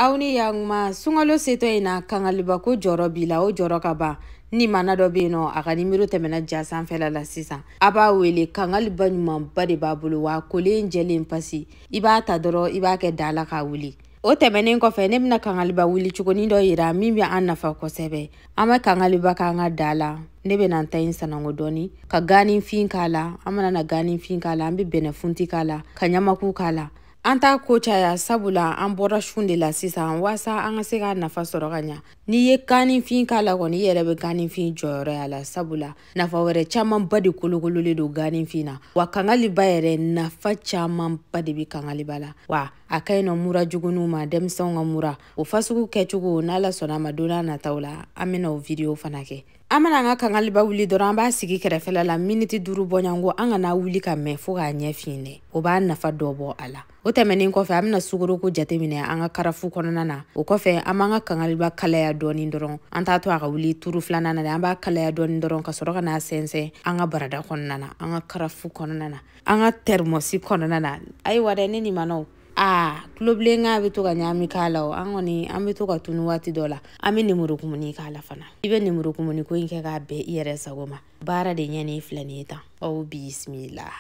Aw ni yakuma sunkalo setɔ in na kangaliba ko jɔrɔ b'i la, o jɔrɔ ka ban. Ni mana dɔ bɛ yen nɔ, a ka nimero tɛmɛna ja sanfɛla la sisan, a b'a wele. Kangaliba ɲumanba de b'a bolo, wa kolen jɛlen pasi. I b'a ta dɔrɔn, i b'a kɛ da la k'a wuli. O tɛmɛnen kɔfɛ, ne bɛna kangaliba wuli cogonin dɔ yira min bɛ an nafa kosɛbɛ. An bɛ kangaliba k'an ka da la. Ne bɛna n ta in sanango dɔɔni ka ganifin k'a la. An mana na ganifin k'a la, an bɛ bɛnɛfunti k'a la, ka ɲamaku k'a la. An t'a ko caya, sabula an bɔra sun de la sisan, walasa an ka se ka nafa sɔrɔ ka ɲa. N'i ye ganifin k'a la kɔni, i yɛrɛ bɛ ganifin jɔyɔrɔ y'a la, sabula nafa wɛrɛ camanba de kolokololen don ganifin na. Wa kangaliba yɛrɛ, nafa camanba de bɛ kangaliba la. Wa a ka ɲi nɔ mura juguninw ma, denmisɛnw ka mura o fasugu kɛcogo. N'Ala sɔnna a ma, don n'a nataw la, an bɛna o video fana kɛ. An mana an ka kangaliba wuli dɔrɔn, an b'a sigi kɛrɛfɛla la miniti 5 bɔɲɔgɔnko. An kana wuli ka mɛn fo k'a ɲɛ fin dɛ, o b'a nafa dɔ bɔ a la. O tɛmɛnen kɔfɛ, an bɛna sukoroko jateminɛ an ka karafu kɔnɔna na. O kɔfɛ, an b'an ka kangaliba kalaya dɔɔni dɔrɔn. An t'a to a ka wuli turu filanan na dɛ, an b'a kalaya dɔɔni dɔrɔn ka sɔrɔ ka n'a sɛnsɛn an ka barada kɔnɔna na, an ka karafu kɔnɔna na, an ka tɛrimɔsi kɔnɔna na. Ayiwa dɛ, ne ni manaw, aa, tulobilenkan bɛ to ka ɲaami k'a la. O an kɔni, an bɛ to ka tunu waati dɔ la, an bɛ nemurukumuni k'a la fana. I bɛ nemurukumuni ko in kɛ k'a bɛn i yɛrɛ sago ma. Baara de ɲɛ ni filɛ nin ye tan. Aw bisimila.